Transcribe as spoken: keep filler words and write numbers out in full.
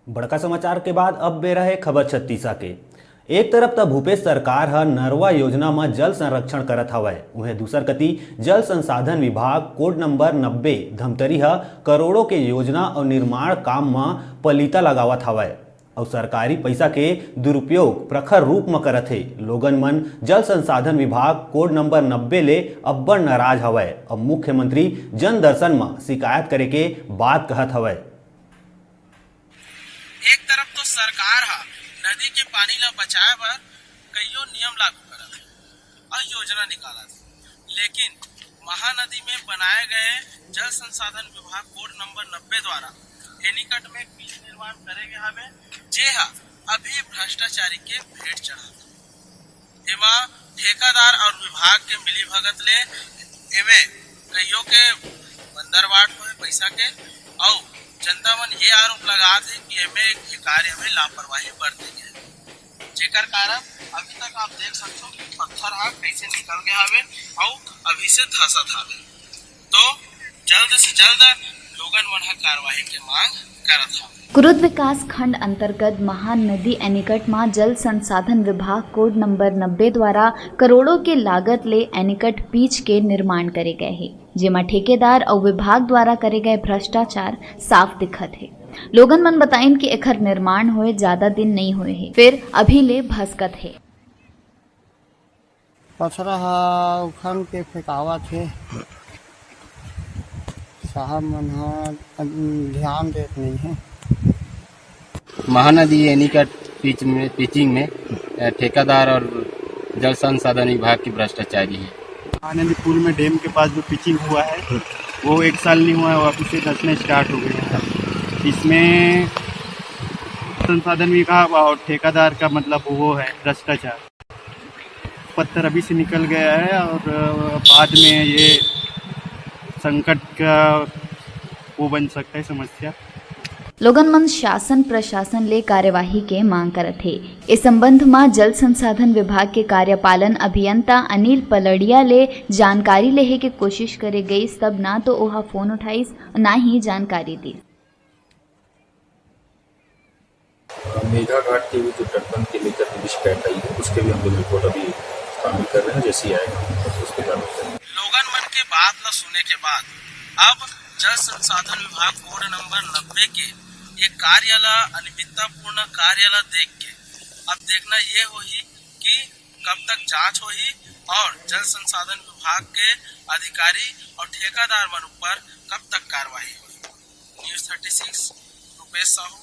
बड़का समाचार के बाद अब बेरा हे खबर छत्तीसा के। एक तरफ त भूपेश सरकार ह नरवा योजना म जल संरक्षण करत हवय, उहें दूसर कति जल संसाधन विभाग कोड नंबर नब्बे धमतरी ह करोड़ों के योजना अउ निर्माण काम म पलीता लगावत हवय अउ सरकारी पइसा के दुरुपयोग प्रखर रूप म करत हे। लोगन मन जल संसाधन विभाग कोड नंबर नब्बे ले अब्बड़ नाराज हवय अउ मुख्यमंत्री जन दर्शन म शिकायत करे के बात कहत हवय। एक तरफ तो सरकार ह नदी के पानी ला बचाए बर कइयो नियम लागू करत हे अउ योजना निकालत हे, लेकिन महानदी में बनाए गए जल संसाधन विभाग कोड नंबर नब्बे द्वारा एनीकट में पिच निर्माण करे गे हवे, जे ह अभी भ्रष्टाचारी के भेंट चढ़त हे। एमा ठेकेदार अउ विभाग के मिलीभगत ले एमे कइयो के बंदरबाट होए पइसा के, अउ जनता मन ये आरोप लगात हे कि एमे ये कार्य में लापरवाही बरते गे हे, जेकर कारण अभी तक आप देख सकथो कि पत्थर ह कइसे निकल गे हवे अउ अभी से धसत हवे। तो जल्द से जल्द लोगन मन ह कार्रवाई के मांग करत हवे। कुरुद विकास खंड अंतर्गत महानदी एनीकट म जल संसाधन विभाग कोड नंबर नब्बे द्वारा करोड़ों के लागत ले एनीकट पिच के निर्माण करे गए हे, जेमा ठेकेदार अउ विभाग द्वारा करे गए भ्रष्टाचार साफ दिखत हे। लोगन मन बताइन कि एखर निर्माण होए जादा दिन नइ होए हे, फेर अभी ले भसकत हे। पथरा ह उखन के फेंकावत हे, साहब मन ह ध्यान देत नइ हे। महानदी एनीकट पिच में, पिचिंग में, अ, ठेकेदार और जल संसाधन विभाग की भ्रष्टाचारी है। महानदी पुल में डैम के पास जो पिचिंग हुआ है, वो एक साल नहीं हुआ है, वापस से धंसना स्टार्ट हो गया है। इसमें संसाधन विभाग और ठेकेदार का, मतलब, वो है भ्रष्टाचार। पत्थर अभी से निकल गया है और, अ, बाद में ये संकट का वो बन सकता है समस्या। लोगन मन शासन प्रशासन ले कार्यवाही के मांग करत हे। ए संबंध म जल संसाधन विभाग के कार्यपालन अभियंता अनिल पलड़िया ले जानकारी लेहे के कोशिश करे गईस, तब ना तो ओहा फोन उठाइस, ना ही जानकारी दीस। मेघा घाट के भी जो तटबंध के लेकर के भी शिकायत आई है, उसके भी हम लोग रिपोर्ट अभी शामिल कर रहे हैं। जैसे ही आएगा, उस पर कार्रवाई करेंगे। लोगन मन के बात ल सुने के बाद अब जल संसाधन विभाग कोड नंबर नब्बे के ये कार्य ल, अनियमिततापूर्ण कार्य ल देख के अब देखना ये होही कि कब तक जांच होही और जल संसाधन विभाग के अधिकारी और ठेकेदार मन ऊपर कब तक कार्रवाई होही। News thirty six, Rupesh Sahu.